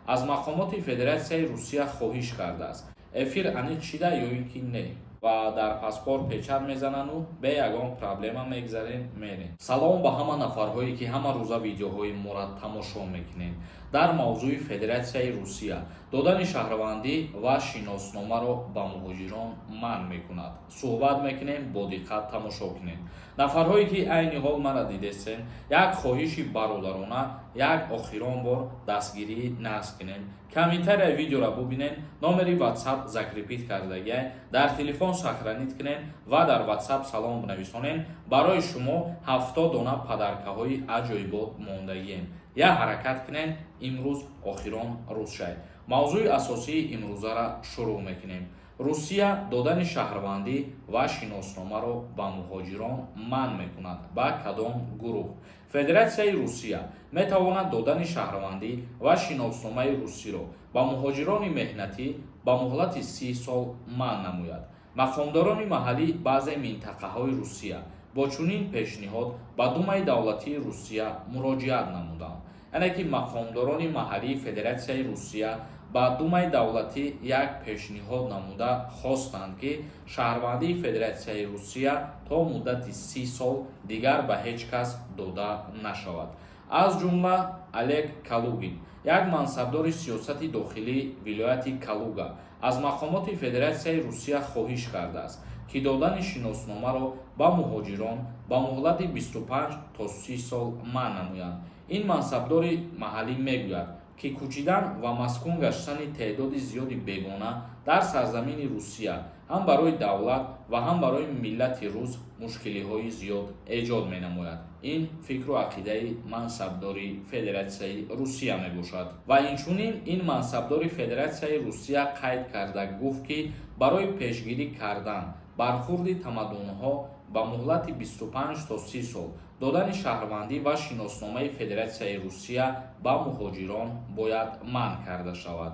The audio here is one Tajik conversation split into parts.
Аз мақомоти Федератсияи Русия хоҳиш кардааст. Эфир аниқ шида ё ин ки не? Ва дар паспорт печать мезанану бе ягон проблема мегзарем, мерем. Салом ба ҳама нафарҳое, ки ҳама рӯза видеоҳои моро тамошо мекунед. Дар мавзӯи Федератсияи Русия додани шаҳрвандӣ ва шиносномаро ба муҳоҷирон манъ мекунад, суҳбат мекунем. Бо диққат тамошо кунед. Нафарҳое, ки айни ҳол мара дидестен, як хоҳиши бародарона: як охирон бор дастгирӣ насб кунем. Комментарияи видеоро бубинед, номери WhatsApp закрепить кардагиай, дар телефон сохранить кунед ва дар WhatsApp салом бинависонед. Барои шумо 70 дона подаркаҳои аҷоибот мондагием. Як ҳаракат кунед, имрӯз охирон рӯз шавед. Мавзӯи асосии имрӯзара шурӯъ мекунем. Русия додани шаҳрвандӣ ва шиносномаро ба муҳоҷирон манъ мекунад. Ба кадом гурӯҳ? Федератсияи Русия метавонад додани шаҳрвандӣ ва шиносномаи русиро ба муҳоҷирони меҳнатӣ ба муҳлати 30 сол манъ намояд. Мақомдорони маҳаллӣ баъзе минтақаҳои Русия бо чунин пешниҳод ба Думаи давлатии Русия муроҷиат намуданд. Яъне ки мақомдорони маҳаллии Федератсияи Русия ба Думаи давлатӣ як пешниҳод намуда хостанд, ки шаҳрвандии Федератсияи Русия то муддати 30 сол дигар ба ҳеҷ кас дода нашавад. Аз ҷумла Олег Калугин, як мансабдори сиёсати дохилии вилояти Калуга, аз мақомоти Федератсияи Русия хоҳиш кардааст, ки додани шиносномаро ба муҳоҷирон ба муҳлати 25 то 30 сол манъ намоянд. Ин мансабдори маҳаллӣ мегӯяд, ки кӯчидан ва маскун гаштани теъдоди зиёди бегона дар сарзамини Русия ҳам барои давлат ва ҳам барои миллати рус мушкилиҳои зиёд эҷод менамояд. Ин фикру ақидаи мансабдори Федератсияи Русия мебошад. Ва инчунин ин мансабдори Федератсияи Русия қайд карда гуфт, ки барои пешгирӣ кардан бархурди тамаддунҳо ба муҳлати 25 то 30 сол додани шаҳрвандӣ ва шиносномаи Федератсияи Русия ба муҳоҷирон бояд манъ карда шавад.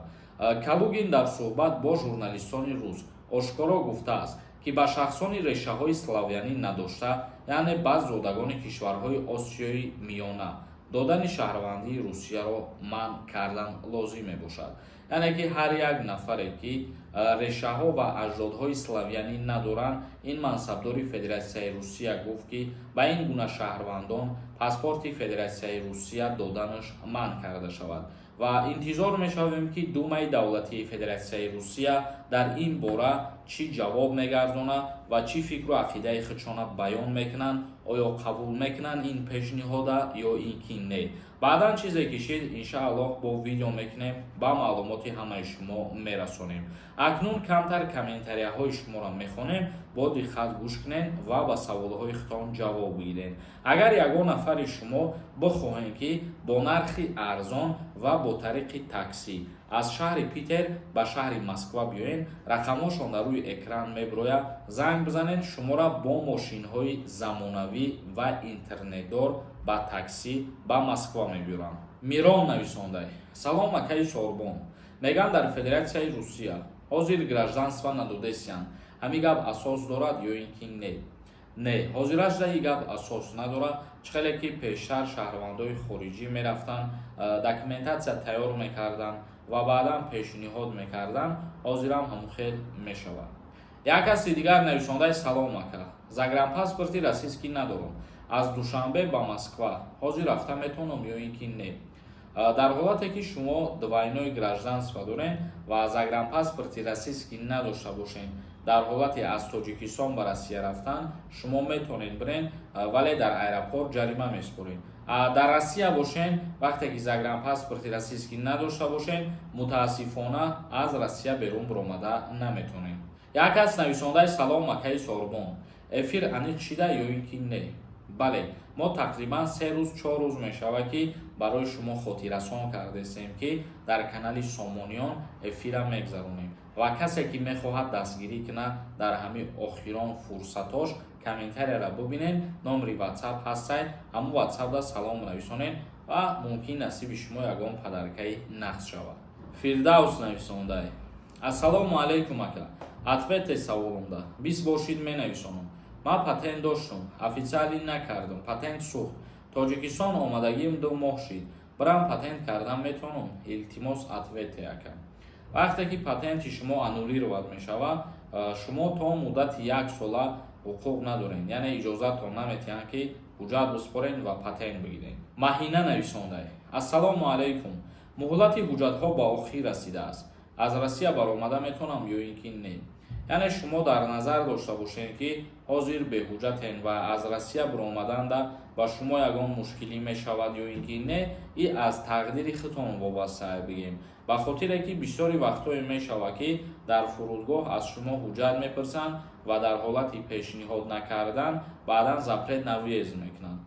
Калугин дар суҳбат бо журналистони рус ошкоро гуфтааст, ки ба шахсони решаҳои славянӣ надошта, яъне ба зодагони кишварҳои Осиёи Миёна, додани шаҳрвандии Русияро манъ кардан лозим мебошад. Яъне ки ҳар як нафаре, ки решаҳо ва аҷдодҳои славянӣ надоранд, ин мансабдори Федератсияи Русия гуфт, ки ба ин гуна шаҳрвандон паспорти Федератсияи Русия доданаш манъ карда шавад. Ва интизор мешавем, ки Думаи давлатии Федератсияи Русия дар ин бора чӣ ҷавоб мегардонад ва чӣ фикру ақидаи худшона баён мекунанд. Оё қабул мекунанд ин пешниҳода ё ин ки не? Баъдан чизе ки шид, иншааллоҳ, бо видео мекунем, ба маълумоти ҳамаи шумо мерасонем. Акнун камтар комментарияҳои шуморо мехонем. Бо диққат гӯш кунед ва ба саволҳои худтон ҷавоб бигиред. Агар ягон нафари шумо бихоҳем, ки бо нархи арзон ва бо тариқи таксӣ аз шаҳри Питер ба шаҳри Москва биёед, рақамҳошон дар рӯи экран мебирояд, занг бизанед. Шуморо бо мошинҳои замонавӣ ва интернетдор ба таксӣ ба Москва мебиёранд. Мирон нависондай: «Салом, акаи Сорбон. Мегӯянд, дар Федератсияи Русия ҳозир гражданство надодесиянд. Ҳамин гап асос дорад ё ин ки не?» Не, ҳозираш даҳи гап асос надорад. Чӣ хеле ки пештар шаҳрвандои хориҷӣ мерафтанд, документатсия тайёр мекарданд ва баъдан пешниҳод мекарданд, ҳозирам ҳамон хел мешавад. Як каси дигар нависондаи: «Салом, ака. Загранпаспорти российский надорам. Аз Душанбе ба Москва ҳозир рафта метавонам ё ин ки не?» Дар ҳолате ки шумо двойное гражданство доред ва загранпаспорти российский надошта бошед, дар ҳолати аз Тоҷикистон ба Россия рафтан шумо метавонед бирен, вале дар аэропорт ҷарима месупоред. Дар Россия бошен, вақте ки загранпаспорти российский надошта бошед, мутаассифона, аз Россия берун биромада наметавонед. Як кас нависондаи: «Салом, акаи Сорбон. Эфир аниқ шида ё ин ки не?» Бале, мо тақрибан 3 рӯз, 4 рӯз мешавад, ки барои шумо хотиррасон кардастем, ки дар канали Сомониён эфира мегзаронем. Ва касе ки мехоҳад дастгирӣ кунад, дар ҳамин охирон фурсатош комментарияро бубинед, номери WhatsApp ҳастай, ҳамун WhatsAppда салом нависонед ва мумкин насиби шумо ягон подаркаи нақс шавад. Фирдавс нависондай: «Ассалому алайкум, ака. Ответьте саволумда. Бист бошид, менависонам. Ман патент доштум, официалӣ накардум, патент сӯхт. Тоҷикистон омадагиам 2 моҳ шид. Бирам патент кардан метавонам? Илтимос, ответьте, ака. Вақте ки патенти шумо аннулировать мешавад, шумо то муддати як сола ҳуқуқ надоред, яъне иҷозатон наметиҳанд, ки ҳуҷҷат биспоред ва патент бигиред. Маҳина нависондай: «Ассалому алайкум, муҳлати ҳуҷҷатҳо ба охир расидааст, аз Россия баромада метавонам ё ин ки не?» Яъне шумо дар назар дошта бошед, ки ҳозир беҳуҷҷатен ва аз Россия баромаданда ба шумо ягон мушкилӣ мешавад ё ин ки не, и аз тақдири худтон вобаста бигем, ба хотире ки бисёри вақтҳое мешавад, ки дар фурудгоҳ аз шумо ҳуҷҷат мепурсанд ва дар ҳолати пешниҳод накардан баъдан запрет на въезд мекунанд.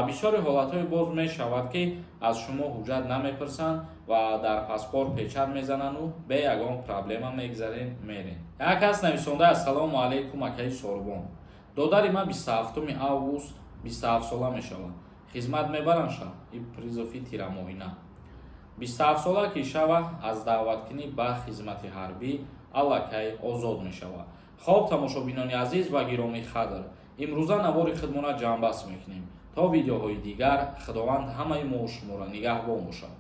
Бисёри ҳолатҳое боз мешавад, ки аз шумо ҳуҷҷат намепурсанд ва дар паспорт печать мезанану бе ягон проблема мегзарен, мерен. Як кас нависонда: «Ассалому алайкум, акаи Сорбон, додари ман 27 август 27сола мешавад, хизмат мебаранд ша?» И призыв и тирамоҳина. 27сола ки шава, аз даъваткунӣ ба хизмати ҳарбӣ аллакай озод мешавад. Хоб, тамошобинони азиз ва гиромӣ қадр, имрӯза навори худмона ҷамъбаст мекунем. То видеоҳои дигар Худованд ҳамаи мо шуморо нигаҳбон бошад.